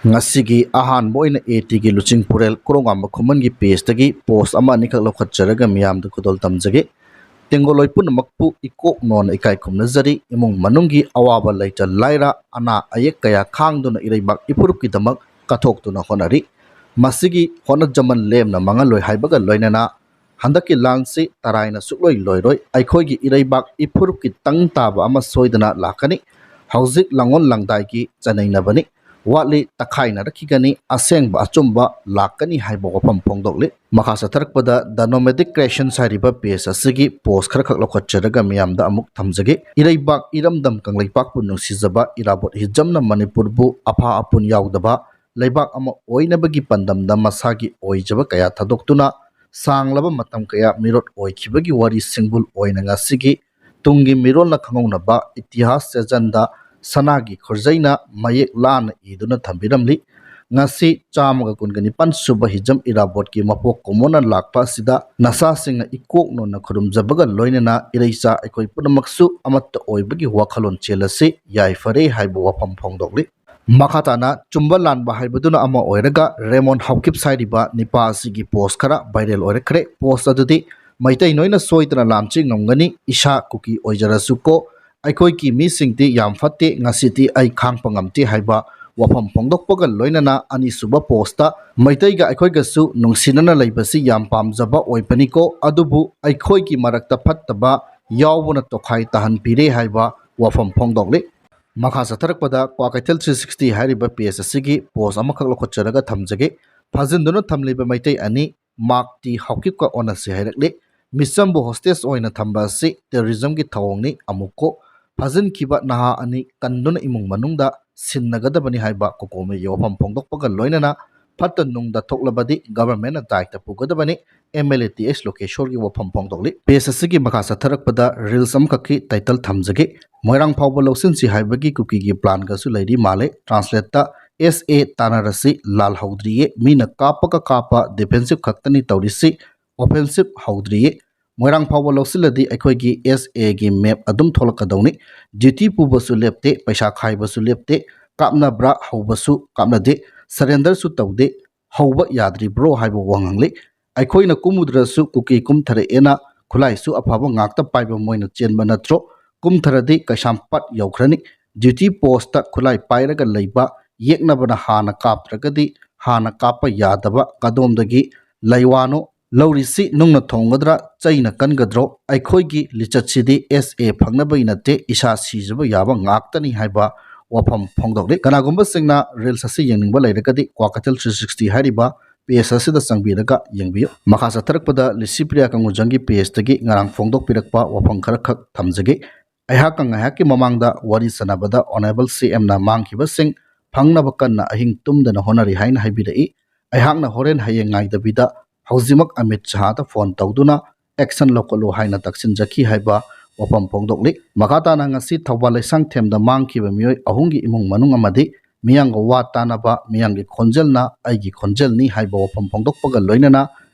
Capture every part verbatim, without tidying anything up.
ꯉꯁꯤꯒꯤ ꯑꯍꯥꯟꯕ ꯑꯣꯏꯅ ꯑꯦ ꯇꯤꯒꯤ ꯂꯨꯆꯤꯡꯄꯨꯔꯦꯜ ꯀꯣꯔꯣꯉꯥꯝꯕ ꯈꯨꯃꯟꯒꯤ ꯄꯦꯖꯇꯒꯤ ꯄꯣꯁ ꯑꯃ ꯑꯅꯤꯈꯛ ꯂꯧꯈꯠꯆꯔꯒ ꯃꯤꯌꯥꯝꯗ ꯈꯨꯗꯣꯜ ꯇꯝꯖꯒꯦ꯫ ꯇꯦꯡꯒꯣꯂꯣꯏ ꯄꯨꯝꯅꯃꯛꯄꯨ ꯏꯀꯣꯛ ꯅꯣꯟꯅ ꯏꯀꯥꯏ ꯈꯨꯝꯅꯖꯔꯤ꯫ ꯏꯃꯨꯡ ꯃꯅꯨꯡꯒꯤ ꯑꯋꯥꯕ ꯂꯩꯇ ꯂꯥꯏꯔ, ꯑꯅꯥ ꯑꯌꯦꯛ ꯀꯌꯥ ꯈꯥꯡꯗꯨꯅ ꯏꯔꯩꯕꯥꯛ ꯏꯐꯨꯔꯨꯞꯀꯤꯗꯃꯛ ꯀꯠꯊꯣꯛꯇꯨꯅ ꯍꯣꯠꯅꯔꯤ꯫ ꯃꯁꯤꯒꯤ ꯍꯣꯠꯅꯖꯃꯟ ꯂꯦꯝꯅ ꯃꯥꯡꯍꯜꯂꯣꯏ ꯍꯥꯏꯕꯒ ꯂꯣꯏꯅꯅ ꯍꯟꯗꯛꯀꯤ ꯂꯥꯟꯁꯤ ꯇꯔꯥꯏꯅ ꯁꯨꯛꯂꯣꯏ ꯂꯣꯏꯔꯣꯏ꯫ ꯑꯩꯈꯣꯏꯒꯤ ꯏꯔꯩꯕꯥꯛ ꯏꯐꯨꯔꯨꯞꯀꯤ ꯇꯪ ꯇꯥꯕ ꯑꯃ ꯁꯣꯏꯗꯅ ꯂꯥꯛꯀꯅꯤ꯫ ꯍꯧꯖꯤꯛ ꯂꯥꯡꯑꯣꯟ ꯂꯥꯡꯗꯥꯏꯒꯤ ꯆꯅꯩꯅꯕꯅꯤ꯫ ꯋꯥꯠꯂꯤ, ꯇꯛꯈꯥꯏꯅꯔꯛꯈꯤꯒꯅꯤ, ꯑꯁꯦꯡꯕ ꯑꯆꯨꯝꯕ ꯂꯥꯛꯀꯅꯤ ꯍꯥꯏꯕ ꯋꯥꯐꯝ ꯐꯣꯡꯗꯣꯛꯂꯤ꯫ ꯃꯈꯥ ꯆꯠꯊꯔꯛꯄꯗ The Nomadic Creations ꯍꯥꯏꯔꯤꯕ ꯄꯦꯖ ꯑꯁꯤꯒꯤ ꯄꯣꯁ ꯈꯔꯈꯛ ꯂꯧꯈꯠꯆꯔꯒ ꯃꯤꯌꯥꯝꯗ ꯑꯃꯨꯛ ꯊꯝꯖꯒꯦ꯫ ꯏꯔꯩꯕꯥꯛ ꯏꯔꯝꯗꯝ ꯀꯪꯂꯩꯄꯥꯛꯄꯨ ꯅꯨꯡꯁꯤꯖꯕ ꯏꯔꯥꯕꯣꯠ ꯍꯤꯖꯝꯅ ꯃꯅꯤꯄꯨꯔꯕꯨ ꯑꯐꯥ ꯑꯄꯨꯟ ꯌꯥꯎꯗꯕ ꯂꯩꯕꯥꯛ ꯑꯃ ꯑꯣꯏꯅꯕꯒꯤ ꯄꯥꯟꯗꯝꯗ ꯃꯁꯥꯒꯤ ꯑꯣꯏꯖꯕ ꯀꯌꯥ ꯊꯥꯗꯣꯛꯇꯨꯅ ꯁꯥꯡꯂꯕ ꯃꯇꯝ ꯀꯌꯥ ꯃꯤꯔꯣꯠ ꯑꯣꯏꯈꯤꯕꯒꯤ ꯋꯥꯔꯤ ꯁꯤꯡꯕꯨꯜ ꯑꯣꯏꯅ ꯉꯁꯤꯒꯤ ꯇꯨꯡꯒꯤ ꯃꯤꯔꯣꯜꯅ ꯈꯪꯍꯧꯅꯕ ꯏꯇꯤꯍꯥꯁ ꯆꯦꯖꯟꯗ ꯁꯅꯥꯒꯤ ꯈꯨꯔꯖꯩꯅ ꯃꯌꯦꯛ ꯂꯥꯅ ꯏꯗꯨꯅ ꯊꯝꯕꯤꯔꯝꯂꯤ꯫ ꯉꯁꯤ ꯆꯥꯝꯃꯒ ꯀꯨꯟꯒ ꯅꯤꯄꯥꯟ ꯁꯨꯕ ꯍꯤꯖꯝ ꯏꯔꯥꯕꯣꯠꯀꯤ ꯃꯄꯣꯛ ꯀꯨꯝꯑꯣꯟꯅ ꯂꯥꯛꯄ ꯑꯁꯤꯗ ꯅꯁꯥꯁꯤꯡꯅ ꯏꯀꯣꯛ ꯅꯣꯟꯅ ꯈꯨꯔꯨꯝꯖꯕꯒ ꯂꯣꯏꯅꯅ ꯏꯔꯩꯆꯥ ꯑꯩꯈꯣꯏ ꯄꯨꯝꯅꯃꯛꯁꯨ ꯑꯃꯠꯇ ꯑꯣꯏꯕꯒꯤ ꯋꯥꯈꯜꯂꯣꯟ ꯆꯦꯜꯂꯁꯤ, ꯌꯥꯏꯐꯔꯦ ꯍꯥꯏꯕ ꯋꯥꯐꯝ ꯐꯣꯡꯗꯣꯛꯂꯤ꯫ ꯃꯈꯥ ꯇꯥꯅ ꯆꯨꯝꯕ ꯂꯥꯟꯕ ꯍꯥꯏꯕꯗꯨꯅ ꯑꯃ ꯑꯣꯏꯔꯒ ꯔꯦꯃꯣꯟ ꯍꯥꯎꯀꯤꯞꯁ ꯍꯥꯏꯔꯤꯕ ꯅꯤꯄꯥ ꯑꯁꯤꯒꯤ ꯄꯣꯁ ꯈꯔ ꯚꯥꯏꯔꯦꯜ ꯑꯣꯏꯔꯛꯈ꯭ꯔꯦ꯫ ꯄꯣꯁ ꯑꯗꯨꯗꯤ ꯃꯩꯇꯩ ꯅꯣꯏꯅ ꯁꯣꯏꯗꯅ ꯂꯥꯟꯆꯦ ꯉꯝꯒꯅꯤ, ꯏꯁꯥ ꯀꯨꯀꯤ ꯑꯣꯏꯖꯔꯁꯨ ꯀꯣ, ꯑꯩꯈꯣꯏꯒꯤ ꯃꯤꯁꯤꯡꯗꯤ ꯌꯥꯝ ꯐꯠꯇꯦ, ꯉꯁꯤꯗꯤ ꯑꯩ ꯈꯥꯡꯕ ꯉꯝꯗꯦ ꯍꯥꯏꯕ ꯋꯥꯐꯝ ꯐꯣꯡꯗꯣꯛꯄꯒ ꯂꯣꯏꯅꯅ ꯑꯅꯤꯁꯨꯕ ꯄꯣꯁꯇ ꯃꯩꯇꯩꯒ ꯑꯩꯈꯣꯏꯒꯁꯨ ꯅꯨꯡꯁꯤꯅꯅ ꯂꯩꯕꯁꯤ ꯌꯥꯝ ꯄꯥꯝꯖꯕ ꯑꯣꯏꯕꯅꯤꯀꯣ, ꯑꯗꯨꯕꯨ ꯑꯩꯈꯣꯏꯒꯤ ꯃꯔꯛꯇ ꯐꯠꯇꯕ ꯌꯥꯎꯕꯅ ꯇꯣꯈꯥꯏ ꯇꯥꯍꯟꯕꯤꯔꯦ ꯍꯥꯏꯕ ꯋꯥꯐꯝ ꯐꯣꯡꯗꯣꯛꯂꯤ꯫ ꯃꯈꯥ ꯆꯠꯊꯔꯛꯄꯗ ꯀ꯭ꯋꯥꯀꯩꯊꯦꯜ ꯊ꯭ꯔꯤ ꯁꯤꯛꯁꯇꯤ ꯍꯥꯏꯔꯤꯕ ꯄꯦꯖ ꯑꯁꯤꯒꯤ ꯄꯣꯁ ꯑꯃꯈꯛ ꯂꯧꯈꯠꯆꯔꯒ ꯊꯝꯖꯒꯦ꯫ ꯐꯥꯖꯤꯟꯗꯨꯅ ꯊꯝꯂꯤꯕ ꯃꯩꯇꯩ ꯑꯅꯤ ꯃꯥꯛ ꯇꯤ ꯍꯥꯎꯀꯤꯞꯀ ꯑꯣꯟꯅꯁꯤ ꯍꯥꯏꯔꯛꯂꯤ꯫ ꯃꯤꯆꯝꯕꯨ ꯍꯣꯁꯇꯦꯖ ꯑꯣꯏꯅ ꯊꯝꯕ ꯑꯁꯤ ꯇꯦꯔꯣꯔꯤꯖꯝꯒꯤ ꯊꯧꯑꯣꯡꯅꯤ꯫ ꯑꯃꯨꯛꯀꯣ ꯐꯥꯖꯤꯟꯈꯤꯕ ꯅꯍꯥ ꯑꯅꯤ ꯀꯟꯗꯨꯅ ꯏꯃꯨꯡ ꯃꯅꯨꯡꯗ ꯁꯤꯟꯅꯒꯗꯕꯅꯤ ꯍꯥꯏꯕ ꯀꯣꯀꯣꯃꯤꯒꯤ ꯋꯥꯐꯝ ꯐꯣꯡꯗꯣꯛꯄꯒ ꯂꯣꯏꯅꯅ ꯐꯠꯇ ꯅꯨꯡꯗ ꯊꯣꯛꯂꯕꯗꯤ ꯒꯚꯔꯟꯃꯦꯟꯅ ꯗꯥꯏꯇ ꯄꯨꯒꯗꯕꯅꯤ꯫ M L A T H ꯂꯣꯀꯦꯁꯣꯔꯒꯤ ꯋꯥꯐꯝ ꯐꯣꯡꯗꯣꯛꯂꯤ꯫ ꯄꯦꯖ ꯑꯁꯤꯒꯤ ꯃꯈꯥ ꯆꯠꯊꯔꯛꯄꯗ ꯔꯤꯜꯁ ꯑꯃꯈꯛꯀꯤ ꯇꯥꯏꯇꯜ ꯊꯝꯖꯒꯦ꯫ ꯃꯣꯏꯔꯥꯡ ꯐꯥꯎꯕ ꯂꯧꯁꯤꯟꯁꯤ ꯍꯥꯏꯕꯒꯤ ꯀꯨꯀꯤꯒꯤ ꯄ꯭ꯂꯥꯟꯒꯁꯨ ꯂꯩꯔꯤ ꯃꯥꯜꯂꯦ꯫ ꯇ꯭ꯔꯥꯟꯁꯂꯦꯠꯇ ꯑꯦꯁ ꯑꯦ ꯇꯥꯟꯅꯔꯁꯤ, ꯂꯥꯜꯍꯧꯗ꯭ꯔꯤꯌꯦ, ꯃꯤꯅ ꯀꯥꯞꯄꯒ ꯀꯥꯞꯄ ꯗꯤꯐꯦꯟꯁꯤꯞ ꯈꯛꯇꯅꯤ ꯇꯧꯔꯤꯁꯤ, ꯑꯣꯐꯦꯟꯁꯤꯞ ꯍꯧꯗ꯭ꯔꯤꯌꯦ꯫ ꯃꯣꯏꯔꯥꯡ ꯐꯥꯎꯕ ꯂꯧꯁꯤꯜꯂꯗꯤ ꯑꯩꯈꯣꯏꯒꯤ ꯑꯦꯁ ꯑꯦꯒꯤ ꯃꯦꯞ ꯑꯗꯨꯝ ꯊꯣꯛꯂꯛꯀꯗꯧꯅꯤ꯫ ꯗ꯭ꯌꯨꯇꯤ ꯄꯨꯕꯁꯨ ꯂꯦꯞꯇꯦ, ꯄꯩꯁꯥ ꯈꯥꯏꯕꯁꯨ ꯂꯦꯞꯇꯦ, ꯀꯥꯞꯅꯕ꯭ꯔꯥ? ꯍꯧꯕꯁꯨ ꯀꯥꯞꯅꯗꯦ, ꯁꯔꯦꯟꯗꯔꯁꯨ ꯇꯧꯗꯦ, ꯍꯧꯕ ꯌꯥꯗ꯭ꯔꯤꯕ꯭ꯔꯣ ꯍꯥꯏꯕ ꯋꯥꯍꯪꯂꯤ꯫ ꯑꯩꯈꯣꯏꯅ ꯀꯨꯝꯃꯨꯗ꯭ꯔꯁꯨ ꯀꯨꯀꯤ ꯀꯨꯝꯊꯔꯛꯑꯦꯅ ꯈꯨꯠꯂꯥꯏꯁꯨ ꯑꯐꯕ ꯉꯥꯛꯇ ꯄꯥꯏꯕ ꯃꯣꯏꯅ ꯆꯦꯟꯕ ꯅꯠꯇ꯭ꯔꯣ? ꯀꯨꯝꯊꯔꯗꯤ ꯀꯩꯁꯥꯝꯄꯥꯠ ꯌꯧꯈ꯭ꯔꯅꯤ꯫ ꯗ꯭ꯌꯨꯇꯤ ꯄꯣꯁꯇ ꯈꯨꯠꯂꯥꯏ ꯄꯥꯏꯔꯒ ꯂꯩꯕ ꯌꯦꯛꯅꯕꯅ ꯍꯥꯟꯅ ꯀꯥꯞꯇ꯭ꯔꯒꯗꯤ ꯍꯥꯟꯅ ꯀꯥꯞꯄ ꯌꯥꯗꯕ ꯀꯗꯣꯝꯗꯒꯤ ꯂꯩꯋꯥꯅꯣ? ꯂꯧꯔꯤꯁꯤ ꯅꯨꯡꯅ ꯊꯣꯡꯒꯗ꯭ꯔꯥ, ꯆꯩꯅ ꯀꯟꯒꯗ꯭ꯔꯣ? ꯑꯩꯈꯣꯏꯒꯤ ꯂꯤꯆꯠꯁꯤꯗꯤ ꯑꯦꯁ ꯑꯦ ꯐꯪꯅꯕꯒꯤ ꯅꯠꯇꯦ, ꯏꯁꯥ ꯁꯤꯖꯕ ꯌꯥꯕ ꯉꯥꯛꯇꯅꯤ ꯍꯥꯏꯕ ꯋꯥꯐꯝ ꯐꯣꯡꯗꯣꯛꯂꯤ꯫ ꯀꯅꯥꯒꯨꯝꯕꯁꯤꯡꯅ ꯔꯤꯜꯁ ꯑꯁꯤ ꯌꯦꯡꯅꯤꯡꯕ ꯂꯩꯔꯒꯗꯤ ꯀ꯭ꯋꯥꯀꯩꯊꯦꯜ ꯊ꯭ꯔꯤ ꯁꯤꯛꯁꯇꯤ ꯍꯥꯏꯔꯤꯕ ꯄꯦꯖ ꯑꯁꯤꯗ ꯆꯪꯕꯤꯔꯒ ꯌꯦꯡꯕꯤꯌꯨ꯫ ꯃꯈꯥ ꯆꯠꯊꯔꯛꯄꯗ ꯂꯤꯁꯤꯄ꯭ꯔꯤꯌꯥ ꯀꯪꯒꯨꯖꯝꯒꯤ ꯄꯦꯖꯇꯒꯤ ꯉꯔꯥꯡ ꯐꯣꯡꯗꯣꯛꯄꯤꯔꯛꯄ ꯋꯥꯐꯝ ꯈꯔꯈꯛ ꯊꯝꯖꯒꯦ꯫ ꯑꯩꯍꯥꯛꯀ ꯉꯥꯏꯍꯥꯛꯀꯤ ꯃꯃꯥꯡꯗ ꯋꯥꯔꯤ ꯁꯥꯟꯅꯕꯗ ꯑꯣꯅꯔꯦꯕꯜ ꯁꯤ ꯑꯦꯝꯅ ꯃꯥꯡꯈꯤꯕꯁꯤꯡ ꯐꯪꯅꯕ ꯀꯟꯅ ꯑꯍꯤꯡ ꯇꯨꯝꯗꯅ ꯍꯣꯠꯅꯔꯤ ꯍꯥꯏꯅ ꯍꯥꯏꯕꯤꯔꯛꯏ꯫ ꯑꯩꯍꯥꯛꯅ ꯍꯣꯔꯦꯟ ꯍꯌꯦꯡ ꯉꯥꯏꯗꯕꯤꯗ ꯍꯧꯖꯤꯛꯃꯛ ꯑꯃꯤꯠ ꯁꯍꯥꯗ ꯐꯣꯟ ꯇꯧꯗꯨꯅ ꯑꯦꯛꯁꯟ ꯂꯧꯈꯠꯂꯨ ꯍꯥꯏꯅ ꯇꯛꯁꯤꯟꯖꯈꯤ ꯍꯥꯏꯕ ꯋꯥꯐꯝ ꯐꯣꯡꯗꯣꯛꯂꯤ꯫ ꯃꯈꯥ ꯇꯥꯅ ꯉꯁꯤ ꯊꯧꯕꯥꯜ ꯂꯩꯁꯥꯡꯊꯦꯝꯗ ꯃꯥꯡꯈꯤꯕ ꯃꯤꯑꯣꯏ ꯑꯍꯨꯝꯒꯤ ꯏꯃꯨꯡ ꯃꯅꯨꯡ ꯑꯃꯗꯤ ꯃꯤꯌꯥꯝꯒ ꯋꯥ ꯇꯥꯅꯕ ꯃꯤꯌꯥꯝꯒꯤ ꯈꯣꯟꯖꯦꯜꯅ ꯑꯩꯒꯤ ꯈꯣꯟꯖꯦꯜꯅꯤ ꯍꯥꯏꯕ ꯋꯥꯐꯝ ꯐꯣꯡꯗꯣꯛꯄꯒ ꯂꯣꯏꯅꯅ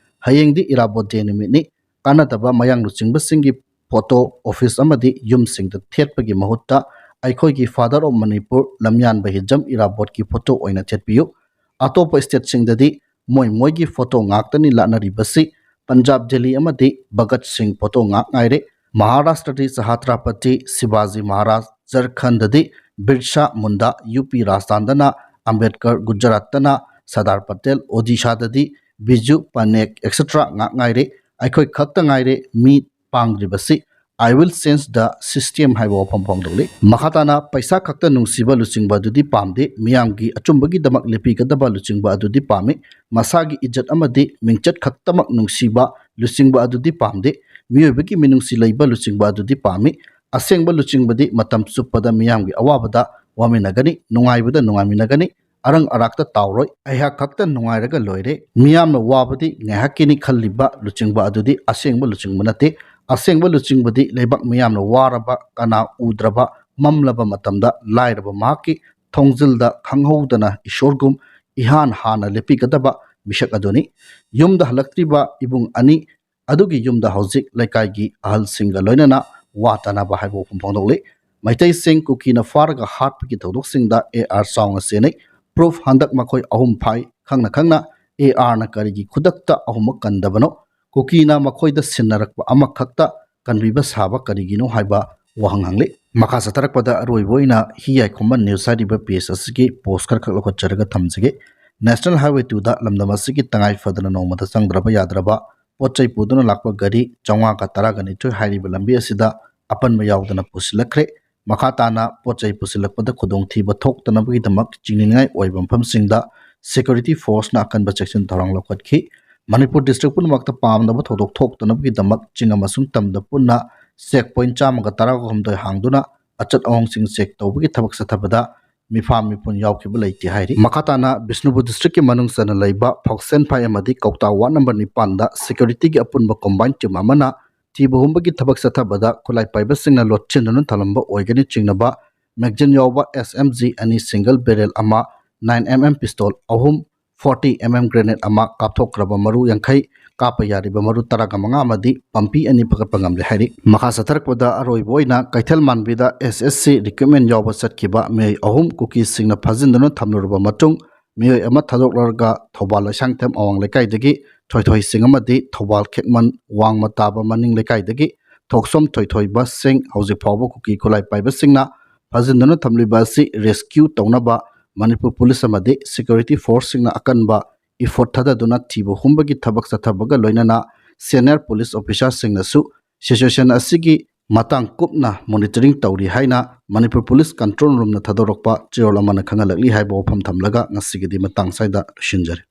ꯍꯌꯦꯡꯗꯤ ꯏꯔꯥꯕꯣꯠ ꯗꯦ ꯅꯨꯃꯤꯠꯅꯤ, ꯀꯥꯟꯅꯗꯕ ꯃꯌꯥꯡ ꯂꯨꯆꯤꯡꯕꯁꯤꯡꯒꯤ ꯐꯣꯇꯣ ꯑꯣꯐꯤꯁ ꯑꯃꯗꯤ ꯌꯨꯝꯁꯤꯡꯗ ꯊꯦꯠꯄꯒꯤ ꯃꯍꯨꯠꯇ ꯑꯩꯈꯣꯏꯒꯤ Father of Manipur ꯂꯝꯌꯥꯟꯕ ꯍꯤꯖꯝ ꯏꯔꯥꯕꯣꯠꯀꯤ ꯐꯣꯇꯣ ꯑꯣꯏꯅ ꯊꯦꯠꯄꯤꯌꯨ꯫ ꯑꯇꯣꯞꯄ ꯁ꯭ꯇꯦꯠꯁꯤꯡꯗꯗꯤ ꯃꯣꯏ ꯃꯣꯏꯒꯤ ꯐꯣꯇꯣ ꯉꯥꯛꯇꯅꯤ ꯂꯥꯠꯅꯔꯤꯕꯁꯤ꯫ ꯄꯟꯖꯥꯕ, ꯗꯦꯜꯂꯤ ꯑꯃꯗꯤ ꯚꯒꯠ ꯁꯤꯡ ꯐꯣꯇꯣ ꯉꯥꯛ ꯉꯥꯏꯔꯦ꯫ ꯃꯍꯥꯔꯥꯁꯇ꯭ꯔꯗꯤ ꯁꯍꯇ꯭ꯔꯄꯇꯤ ꯁꯤꯕꯥꯖꯤ ꯃꯍꯥꯔꯥꯖ, ꯖꯔꯈꯟꯗꯗꯤ ꯕꯤꯔꯁꯥ ꯃꯨꯟꯗꯥ, ꯌꯨ ꯄꯤ ꯔꯥꯖꯁꯊꯥꯟꯗꯅ ꯑꯝꯕꯦꯗꯀꯔ, ꯒꯨꯖꯔꯥꯠꯇꯅ ꯁꯔꯗꯥꯔ ꯄꯇꯦꯜ, ꯑꯣꯗꯤꯁꯥꯗꯗꯤ ꯕꯤꯖꯨ ꯄꯅꯦꯛ ꯑꯦꯛꯁꯦꯇ꯭ꯔꯥ ꯉꯥꯛ ꯉꯥꯏꯔꯦ꯫ ꯑꯩꯈꯣꯏ ꯈꯛꯇ ꯉꯥꯏꯔꯦ ꯃꯤ ꯄꯥꯡꯗ꯭ꯔꯤꯕꯁꯤ꯫ "I will change the system" ꯍꯥꯏꯕ ꯋꯥꯐꯝ ꯐꯣꯡꯗꯣꯛꯂꯤ꯫ ꯃꯈꯥ ꯇꯥꯅ ꯄꯩꯁꯥ ꯈꯛꯇ ꯅꯨꯡꯁꯤꯕ ꯂꯨꯆꯤꯡꯕ ꯑꯗꯨꯗꯤ ꯄꯥꯝꯗꯦ, ꯃꯤꯌꯥꯝꯒꯤ ꯑꯆꯨꯝꯕꯒꯤꯗꯃꯛ ꯂꯦꯞꯄꯤꯒꯗꯕ ꯂꯨꯆꯤꯡꯕ ꯑꯗꯨꯗꯤ ꯄꯥꯝꯃꯤ꯫ ꯃꯁꯥꯒꯤ ꯏꯖꯠ ꯑꯃꯗꯤ ꯃꯤꯡꯆꯠ ꯈꯛꯇꯃꯛ ꯅꯨꯡꯁꯤꯕ ꯂꯨꯆꯤꯡꯕ ꯑꯗꯨꯗꯤ ꯄꯥꯝꯗꯦ, ꯃꯤꯑꯣꯏꯕꯒꯤ ꯃꯤꯅꯨꯡꯁꯤ ꯂꯩꯕ ꯂꯨꯆꯤꯡꯕ ꯑꯗꯨꯗꯤ ꯄꯥꯝꯃꯤ꯫ ꯑꯁꯦꯡꯕ ꯂꯨꯆꯤꯡꯕꯗꯤ ꯃꯇꯝ ꯆꯨꯞꯄꯗ ꯃꯤꯌꯥꯝꯒꯤ ꯑꯋꯥꯕꯗ ꯋꯥꯃꯤꯟꯅꯒꯅꯤ, ꯅꯨꯡꯉꯥꯏꯕꯗ ꯅꯨꯡꯉꯥꯏꯃꯤꯟꯅꯒꯅꯤ, ꯑꯔꯪ ꯑꯔꯥꯛꯇ ꯇꯥꯎꯔꯣꯏ꯫ ꯑꯩꯍꯥꯛ ꯈꯛꯇ ꯅꯨꯡꯉꯥꯏꯔꯒ ꯂꯣꯏꯔꯦ꯫ ꯃꯤꯌꯥꯝꯅ ꯋꯥꯕꯗꯤ ꯉꯥꯏꯍꯥꯛꯀꯤꯅꯤ ꯈꯜꯂꯤꯕ ꯂꯨꯆꯤꯡꯕ ꯑꯗꯨꯗꯤ ꯑꯁꯦꯡꯕ ꯂꯨꯆꯤꯡꯕ ꯅꯠꯇꯦ꯫ ꯑꯁꯦꯡꯕ ꯂꯨꯆꯤꯡꯕꯗꯤ ꯂꯩꯕꯥꯛ ꯃꯤꯌꯥꯝꯅ ꯋꯥꯔꯕ, ꯀꯅꯥ ꯎꯗ꯭ꯔꯕ, ꯃꯝꯂꯕ ꯃꯇꯝꯗ ꯂꯥꯏꯔꯕ ꯃꯍꯥꯛꯀꯤ ꯊꯣꯡꯖꯤꯜꯗ ꯈꯪꯍꯧꯗꯅ ꯏꯁꯣꯔꯒꯨꯝ ꯏꯍꯥꯟ ꯍꯥꯟꯅ ꯂꯦꯞꯄꯤꯒꯗꯕ ꯃꯤꯁꯛ ꯑꯗꯨꯅꯤ꯫ ꯌꯨꯝꯗ ꯍꯜꯂꯛꯇ꯭ꯔꯤꯕ ꯏꯕꯨꯡ ꯑꯅꯤ ꯑꯗꯨꯒꯤ ꯌꯨꯝꯗ ꯍꯧꯖꯤꯛ ꯂꯩꯀꯥꯏꯒꯤ ꯑꯍꯜꯁꯤꯡꯒ ꯂꯣꯏꯅꯅ ꯋꯥ ꯇꯥꯅꯕ ꯍꯥꯏꯕ ꯋꯥꯐꯝ ꯐꯣꯡꯗꯣꯛꯂꯤ꯫ ꯃꯩꯇꯩꯁꯤꯡ ꯀꯨꯀꯤꯅ ꯐꯥꯔꯒ ꯍꯥꯠꯄꯒꯤ ꯊꯧꯗꯣꯛꯁꯤꯡꯗ ꯑꯦ ꯑꯥꯔ ꯆꯥꯎꯅ ꯆꯦꯟꯅꯩ꯫ ꯄ꯭ꯔꯨꯐ ꯍꯟꯗꯛ ꯃꯈꯣꯏ ꯑꯍꯨꯝ ꯐꯥꯏ꯫ ꯈꯪꯅ ꯈꯪꯅ ꯑꯦ ꯑꯥꯔꯅ ꯀꯔꯤꯒꯤ ꯈꯨꯗꯛꯇ ꯑꯍꯨꯝꯃꯛ ꯀꯟꯗꯕꯅꯣ? ꯀꯨꯀꯤꯅ ꯃꯈꯣꯏꯗ ꯁꯤꯟꯅꯔꯛꯄ ꯑꯃꯈꯛꯇ ꯀꯟꯕꯤꯕ ꯁꯥꯕ ꯀꯔꯤꯒꯤꯅꯣ ꯍꯥꯏꯕ ꯋꯥꯍꯪ ꯍꯪꯂꯤ꯫ ꯃꯈꯥ ꯆꯠꯊꯔꯛꯄꯗ ꯑꯔꯣꯏꯕ ꯑꯣꯏꯅ ꯍꯤ ꯌꯥꯏꯈꯣꯝꯕ ꯅ꯭ꯌꯨꯁ ꯍꯥꯏꯔꯤꯕ ꯄꯦꯖ ꯑꯁꯤꯒꯤ ꯄꯣꯁ ꯈꯔꯈꯛ ꯂꯧꯈꯠꯆꯔꯒ ꯊꯝꯖꯒꯦ꯫ ꯅꯦꯁꯅꯦꯜ ꯍꯥꯏꯋꯦ ꯇꯨꯗ ꯂꯝꯗꯝ ꯑꯁꯤꯒꯤ ꯇꯉꯥꯏ ꯐꯗꯅ ꯅꯣꯡꯃꯗ ꯆꯪꯗ꯭ꯔꯕ ꯌꯥꯗ꯭ꯔꯕ ꯄꯣꯠ ꯆꯩ ꯄꯨꯗꯨꯅ ꯂꯥꯛꯄ ꯒꯥꯔꯤ ꯆꯥꯝꯃꯉꯥꯒ ꯇꯔꯥꯒ ꯅꯤꯊꯣꯏ ꯍꯥꯏꯔꯤꯕ ꯂꯝꯕꯤ ꯑꯁꯤꯗ ꯑꯄꯟꯕ ꯌꯥꯎꯗꯅ ꯄꯨꯁꯤꯜꯂꯛꯈ꯭ꯔꯦ꯫ ꯃꯈꯥ ꯇꯥꯅ ꯄꯣꯠ ꯆꯩ ꯄꯨꯁꯤꯜꯂꯛꯄꯗ ꯈꯨꯗꯣꯡꯊꯤꯕ ꯊꯣꯛꯇꯅꯕꯒꯤꯗꯃꯛ ꯆꯤꯡꯅꯅꯤꯡꯉꯥꯏ ꯑꯣꯏꯕ ꯃꯐꯝꯁꯤꯡꯗ ꯁꯦꯀ꯭ꯌꯨꯔꯤꯇꯤ ꯐꯣꯔꯁꯅ ꯑꯀꯟꯕ ꯆꯦꯛꯁꯤꯟ ꯊꯧꯔꯥꯡ ꯂꯧꯈꯠꯈꯤ꯫ ꯃꯅꯤꯄꯨꯔ ꯗꯤꯁꯇ꯭ꯔꯤꯛ ꯄꯨꯝꯅꯃꯛꯇ ꯄꯥꯝꯗꯕ ꯊꯧꯗꯣꯛ ꯊꯣꯛꯇꯅꯕꯒꯤꯗꯃꯛ ꯆꯤꯡ ꯑꯃꯁꯨꯡ ꯇꯝꯗ ꯄꯨꯟꯅ ꯆꯦꯛ ꯄꯣꯏꯟ ꯆꯥꯝꯃꯒ ꯇꯔꯥꯍꯨꯝꯗꯣꯏ ꯍꯥꯡꯗꯨꯅ ꯑꯆꯠ ꯑꯋꯣꯡꯁꯤꯡ ꯆꯦꯛ ꯇꯧꯕꯒꯤ ꯊꯕꯛ ꯆꯠꯊꯕꯗ ꯃꯤꯐꯥ ꯃꯤꯄꯨꯟ ꯌꯥꯎꯈꯤꯕ ꯂꯩꯇꯦ ꯍꯥꯏꯔꯤ꯫ ꯃꯈꯥ ꯇꯥꯅ ꯕꯤꯁꯅꯨꯄꯨꯔ ꯗꯤꯁꯇ꯭ꯔꯤꯛꯀꯤ ꯃꯅꯨꯡ ꯆꯟꯅ ꯂꯩꯕ ꯐꯥꯎꯁꯦꯟꯐꯥꯏ ꯑꯃꯗꯤ ꯀꯧꯇꯥ ꯋꯥꯔꯗ ꯅꯝꯕꯔ ꯅꯤꯄꯥꯟꯗ ꯁꯦꯀ꯭ꯌꯨꯔꯤꯇꯤꯒꯤ ꯑꯄꯨꯟꯕ ꯀꯣꯝꯕꯥꯏꯟ ꯇꯤꯝ ꯑꯃꯅ ꯊꯤꯕ ꯍꯨꯝꯕꯒꯤ ꯊꯕꯛ ꯆꯠꯊꯕꯗ ꯈꯨꯠꯂꯥꯏ ꯄꯥꯏꯕꯁꯤꯡꯅ ꯂꯣꯠꯁꯤꯟꯗꯨꯅ ꯊꯝꯂꯝꯕ ꯑꯣꯏꯒꯅꯤ ꯆꯤꯡꯅꯕ ꯃꯦꯒꯖꯤꯟ ꯌꯥꯎꯕ ꯑꯦꯁ ꯑꯦꯝ ꯖꯤ ꯑꯅꯤ, ꯁꯤꯡꯒꯜ ꯕꯦꯔꯦꯜ ꯑꯃ, ꯅꯥꯏꯟ ꯑꯦꯝ ꯑꯦꯝ ꯄꯤꯁꯇꯣꯜ ꯑꯍꯨꯝ, ꯐꯣꯔꯇꯤ ꯑꯦꯝ ꯑꯦꯝ ꯒ꯭ꯔꯦꯅꯦꯗ ꯑꯃ, ꯀꯥꯞꯊꯣꯛꯈ꯭ꯔꯕ ꯃꯔꯨ ꯌꯥꯡꯈꯩ, ꯀꯥꯞꯄ ꯌꯥꯔꯤꯕ ꯃꯔꯨ ꯇꯔꯥꯒ ꯃꯉꯥ ꯑꯃꯗꯤ ꯄꯝꯄꯤ ꯑꯅꯤ ꯐꯒꯠꯄ ꯉꯝꯂꯦ ꯍꯥꯏꯔꯤ꯫ ꯃꯈꯥ ꯆꯠꯊꯔꯛꯄꯗ ꯑꯔꯣꯏꯕ ꯑꯣꯏꯅ ꯀꯩꯊꯦꯜ ꯃꯥꯟꯕꯤꯗ ꯑꯦꯁ ꯑꯦꯁ ꯁꯤ ꯔꯤꯀ꯭ꯔꯨꯠꯃꯦꯟ ꯌꯥꯎꯕ ꯆꯠꯈꯤꯕ ꯃꯤꯑꯣꯏ ꯑꯍꯨꯝ ꯀꯨꯀꯤꯁꯤꯡꯅ ꯐꯥꯖꯤꯟꯗꯨꯅ ꯊꯝꯂꯨꯔꯕ ꯃꯇꯨꯡ ꯃꯤꯑꯣꯏ ꯑꯃ ꯊꯥꯗꯣꯛꯂꯔꯒ ꯊꯧꯕꯥꯜ ꯂꯩꯁꯥꯡꯊꯦꯝ ꯑꯋꯥꯡ ꯂꯩꯀꯥꯏꯗꯒꯤ ꯊꯣꯏꯊꯣꯏ ꯁꯤꯡ ꯑꯃꯗꯤ ꯊꯧꯕꯥꯜ ꯈꯦꯛꯃꯟ ꯋꯥꯡꯃ ꯇꯥꯕ ꯃꯅꯤꯡ ꯂꯩꯀꯥꯏꯗꯒꯤ ꯊꯣꯛꯁꯣꯝ ꯊꯣꯏꯊꯣꯏꯕ ꯁꯤꯡ ꯍꯧꯖꯤꯛ ꯐꯥꯎꯕ ꯀꯨꯀꯤ ꯈꯨꯠꯂꯥꯏ ꯄꯥꯏꯕꯁꯤꯡꯅ ꯐꯥꯖꯤꯟꯗꯨꯅ ꯊꯝꯂꯤꯕ ꯑꯁꯤ ꯔꯦꯁꯀ꯭ꯌꯨ ꯇꯧꯅꯕ ꯃꯅꯤꯄꯨꯔ ꯄꯨꯂꯤꯁ ꯑꯃꯗꯤ ꯁꯦꯀ꯭ꯌꯨꯔꯤꯇꯤ ꯐꯣꯔꯁꯁꯤꯡꯅ ꯑꯀꯟꯕ ꯏꯐꯣꯔꯠ ꯊꯥꯗꯗꯨꯅ ꯊꯤꯕ ꯍꯨꯝꯕꯒꯤ ꯊꯕꯛ ꯆꯠꯊꯕꯒ ꯂꯣꯏꯅꯅ ꯁꯦꯅꯤꯌꯔ ꯄꯨꯂꯤꯁ ꯑꯣꯐꯤꯁꯥꯔꯁꯤꯡꯅꯁꯨ ꯁꯤꯆꯨꯋꯦꯁꯟ ꯑꯁꯤꯒꯤ ꯃꯇꯥꯡ ꯀꯨꯞꯅ ꯃꯣꯅꯤꯇꯔꯤꯡ ꯇꯧꯔꯤ ꯍꯥꯏꯅ ꯃꯅꯤꯄꯨꯔ ꯄꯨꯂꯤꯁ ꯀꯟꯇ꯭ꯔꯣꯜ ꯔꯨꯝꯅ ꯊꯥꯗꯣꯔꯛꯄ ꯆꯦꯔꯣꯜ ꯑꯃꯅ ꯈꯪꯍꯜꯂꯛꯂꯤ ꯍꯥꯏꯕ ꯋꯥꯐꯝ ꯊꯝꯂꯒ ꯉꯁꯤꯒꯤꯗꯤ ꯃꯇꯥꯡ ꯁ꯭ꯋꯥꯏꯗ ꯂꯣꯏꯁꯤꯟꯖꯔꯦ꯫